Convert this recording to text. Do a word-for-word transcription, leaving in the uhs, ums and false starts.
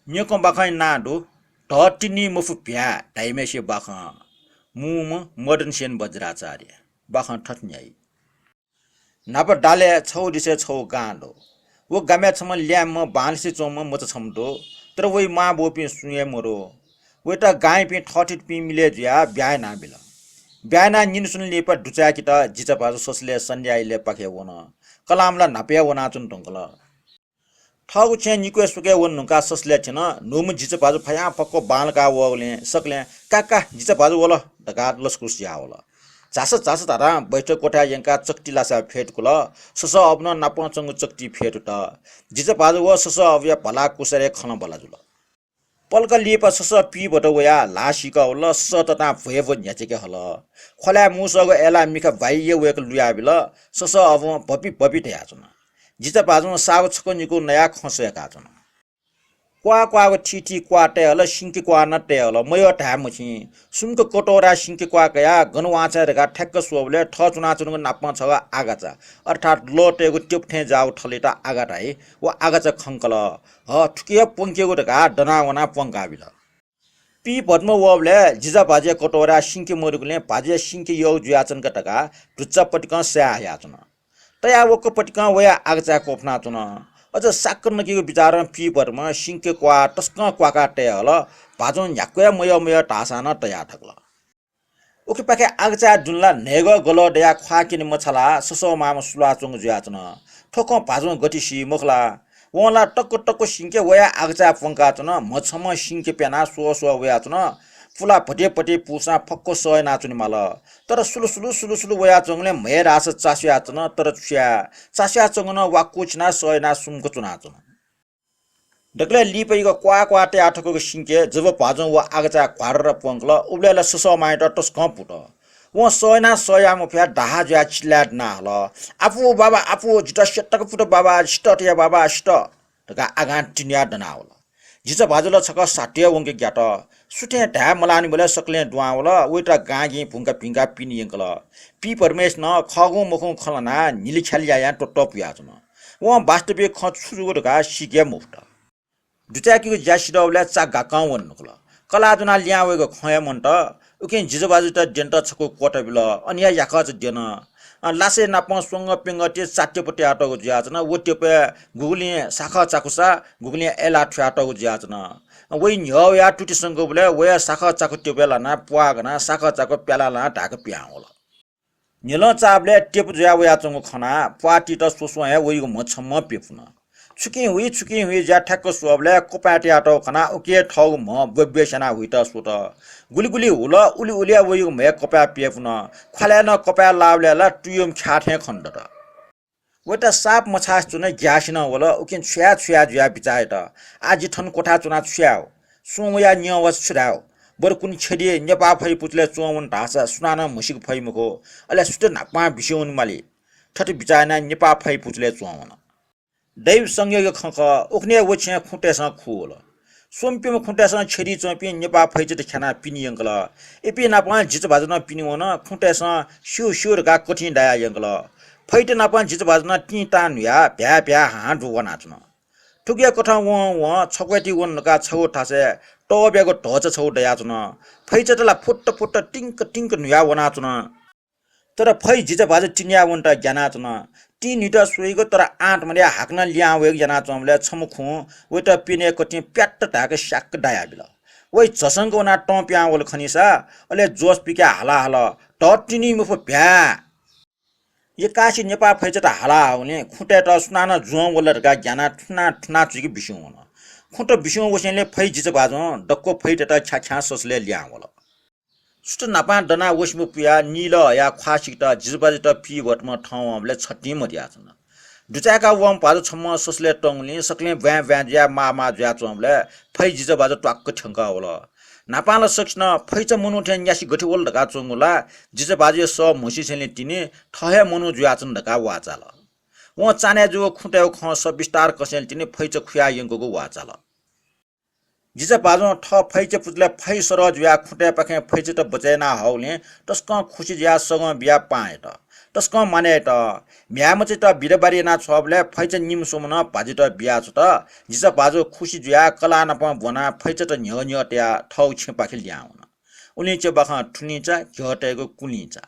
न्यंकं बाखं नां दु, धःतिनि मफु भ्याः धाइम्हेसिया बाखं। मू मदनसेन वज्राचार्य। बाखं थथे न्ह्याइ। न्हापा डालय् छगू देशय् छगू गां दु। व गामय् छम्ह ल्याय्म्ह बांलासे च्वंम्ह मचा छम्ह दु। तर वइ मांबौपिं सुं हे मदु। वइत गांयापिं थःथितिपिं मिलय् जुयाः ब्याहा यानाबिल। ब्याहा यानाः निन्हु स्वन्हु लिपा दुचाय्‌केत जिचा भाजु ससलय् सन्ध्या इलय् पाखे वन। कलाःम्ह ला न्हापा हे वनाच्वने धुंकल। थःगु छेँय् निक्वय् स्वकय् वने धुंकाः ससलय् थ्यन। न्हूम्ह जिचा भाजु फयां फक्व बांलाकाः वःगुलिं सकलें "का का, जिचा भाजु वल" धकाः लसकुस याः वल। "झासँ झासँ" धकाः बैठक कोठाय् यंकाः चकति लासा फ्यतुकल। ससः अबुनं नापं च्वंगु चकति फ्यतुत। जिचा भाजु व ससः अबुया भला कुसारय् खँल्हाबल्हा जुल। पलख लिपा ससः पीभत वयाः ल्हाः सीकः वल। ससः ततां भ्वय्भ्व न्ह्याचेके हल। ख्वलाय् मूसःगु अय्लाः मिखा बाइया वय्कः लुयाबिल। ससः अबुं भपि भपि धयाच्वन। जिचा भाजुं साःगु छकः निकू नयाः खँ सय्काच्वन। क्वाः क्वाःगु थीथी क्वाः तये हल, सिंके क्वाः नं तये हल, मयः धाये मछिं। सुम्क कटौराय् सिंके क्वाः कयाः गन वांछ्वये धकाः ठ्याक्क स्वःबलय् थः च्वनाच्वंगु नापं छगः आगाचा, अर्थात् लः तयेगु तेपु थें जाःगु थलयात आगा धाइ। व आगाचा खंकल। ह, थुकी हे प्वंकेगु धकाः दनाः वनाः प्वंकाबिल। पीभतम्ह वःबलय् जिचा भाजुया कटौराय् सिंके मदुगुलिं भाजुया सिंके यःगु जुयाच्वन का धकाः धुच्चा पतिकं सय् हयाच्वन। तयाः वक्व पतिकं वया आगाचाय् क्वफुनाच्वन। अझ साक्क नकीगु बिचारं पीभतम्ह सिंके क्वाः तसकं क्वाकाः तये हल। भाजुं न्ह्याक्व हे मयः मयः धाःसां नं तयाः थकल। उखेपाखे आगाचाय् दुने ला न्हय्गः गलः दयाः ख्वाः क्यने मछालाः ससः मांम्ह सुलाच्वंगु जुयाच्वन। थ्व खँ भाजुं गथे सी मखु ला? वं ला तक्व तक्व सिंके वया आगाचाय् प्वंकाच्वन। म्हछम्हं सिंके प्यानाः स्वः स्वः वयाच्वन। पुला भते भते पूसां फक्व सः यानाच्वने माल। तर सुलु सुलु सुलु सुलु वयाच्वंगुलिं म्हय् धाःसा चास्वयाच्वन, तर छु याये? चास्वयाच्वंगु नं वाक्कु छिनाः सः यानाः सुम्क च्वनाच्वन। दकलय् लिपाइक क्वाः क्वाः तयाः थकूगु सिंके जब भाजुं व आगाचाय् घ्वारर प्वंकल, उबलय् ला ससः मांयात तसकं पुत। वं सः यानाः सः याये मफयाः दाहा जुयाः चिल्लाय् दना हल, "आपु बाबा, आपु, जितः स्यतक पुत बाबा, सित थ्या बाबा, सित" धकाः आगां तिनिया दनावल। जिचा भाजु ला छकः साथय् वंके ग्यात। सुथें धाये मलाःनिबलय् सकलें दुहां वल। वइत गांगिं भुंका भिंकाः पिने यंकल। पीभतम्हय्सिनं खःगु मखुगु खँ ल्हानाः न्हिलिख्यालि यायां त्वःत्वः पुयाच्वन। वं वास्तविक खँ छु जूगु धकाः सीके मफुत। दुचाय्‌केगु ज्या सिधःबलय् चा गाक्कं वने धुंकल। कलाः ज्वनाः लिहां वयेगु खँ हे मन्त। उकिं जिचा भाजुयात द्यनेत छकू क्वता बिल। अन हे याकःचा द्यन। अ, लासय् नापं स्वंगः प्यंगः ति चा तेपु तयातःगु जुयाच्वन। व तेपुय् गुगुलिं साखः चाखुसा, गुगुलिं अय्लाः थुयातःगु जुयाच्वन। अ, वइ न्ह्यः वयाः तुति संकूबलय् वया साखः चाखु तेपुय् लानाः प्वाः गनाः साखः चाखु प्याला लानाः धाय्‌क पिहां वल। न्ह्यलं चाःबलय् तेपु जुया वयाच्वंगु खनाः प्वाः तीत स्वस्वं हे वइगु म्हछम्हं प्यपुन। छुकिं हुइ, छुकिं हुइ जुयाः ठ्याक्क स्वःबलय् कपाय् तयातःगु खनाः उकी हे थःगु म्ह ब्वय्ब्वय् स्यानाः हुइत स्वत। गुलि गुलि हुल, उलि उलिया वइगु म्हय् कपाय् प्यपुन। ख्वालय् नं कपाय् लाःबलय् ला तुयुम ख्याः थें खने दत। वइत साप मछासे च्वन, ग्यासे नं वल। उकिं छु याये छु याये जुयाः बिचाः यात। आः जि थन क्वथाय् च्वनाः छु याये? सुं वयाः न्यं वःसा छु धाये? बरु कुन्हु छ्यदि, नेपाः फै पुचलय् च्वं वन धाःसा सुनानं म्हसीके फइ मखु। अले सुथ न्हापां बिस्युं वने माली। थथे बिचाः यानाः नेपाः फै पुचलय् च्वं वन। दैव संयोगया खँ खः, उखुन्हु हे व छेँय् खुँतय्सं खुवल। स्वम्ह प्यम्ह खुँतय्सं छ्यदि च्वंपिं नेपाः फैचात ख्यानाः पिने यंकल। इपिं नापं जिचा भाजु नं पिने वन। खुँतय्सं स्यू स्यू धकाः कथिं दायाः यंकल। फैत नापं जिचा भाजु नं तिं तां न्हुयाः भ्याय् भ्याय् हां हां दुहां वनाच्वन। थुकिया कथं वं वं छक्वय् ति वन धकाः छगू थासय् तःब्यागु धःचा छगू दयाच्वन। फैचात ला फुट्ट फुट्ट तिंक तिंक न्हुयाः वनाच्वन। तर फै जिचा भाजु तिनिया वनेत ग्यानाच्वन। तिं न्हुइत स्वइगु तर आँट मदयाः हाकनं लिहां वयेगु यानाच्वंबलय् छम्ह खुं वइत पिने कथिं प्याट्ट धाय्‌क स्याक्क दायाबिल। वइ झसंक वनाः तं पिहां वल खनीसा, अले जोस पिकाः हाला हल, "धःतिनि मफु भ्याय्।" यक्कासे नेपाः फैचात हाला हःगुलिं खुँतय्त सुनानं ज्वं वल धकाः ग्यानाः थुना थुना चुइक बिस्युं वन। खुँत बिस्युं वसेंलि फै जिचा भाजुं दक्व फैतय्त ख्याख्यां ससलय् लिहां वल। सुथ न्हापां दनाः वसिमु पुयाः नीलः हयाः ख्वाः सिकेत जिचा भाजुयात पीभतम्ह थन वंबलय् छतिं मदयाच्वन। दुचाय्‌का वंम्ह भाजु छम्हं ससलय् तंगुलिं सकलें ब्वाँय् ब्वाँय् जुयाः माः माः जुयाच्वंबलय् फै जिचा भाजु त्वाक्क थ्यंकः वल। न्हापां ला सकसिनं फैचा मनू थें न्यासि गथे वल धकाः च्वंगु ला जिचा भाजुया सः म्हसीसेंलि तिनि थः हे मनू जुयाच्वन धकाः वाः चाल। वं चान्हय् जूगु खुँतय् खँ सविस्तार कसेंलि तिनि फैचा खुयाः यंकूगु वाः चाल। जिचा भाजुं थः फैचा पुचलय् फै सरह जुयाः खुँतय्पाखें फैचात बचय् याना हःगुलिं तसकं खुसि जुयाः सगं बियाः पाहां यात। तसकं मानय् यात। म्ह्याय्मचायात बिदाबारी यानाछ्वःबलय् फैचा निम्ह स्वम्हं भाजुयात बियाछ्वत। जिचा भाजु खुसि जुयाः कलाः नाप ब्वनाः फैचात न्ह्यः न्ह्यः तयाः थःगु छेँपाखे लिहां वन। उलिंचा बाखं थुलिंचा, घ्यः तयेगु कुलिंचा।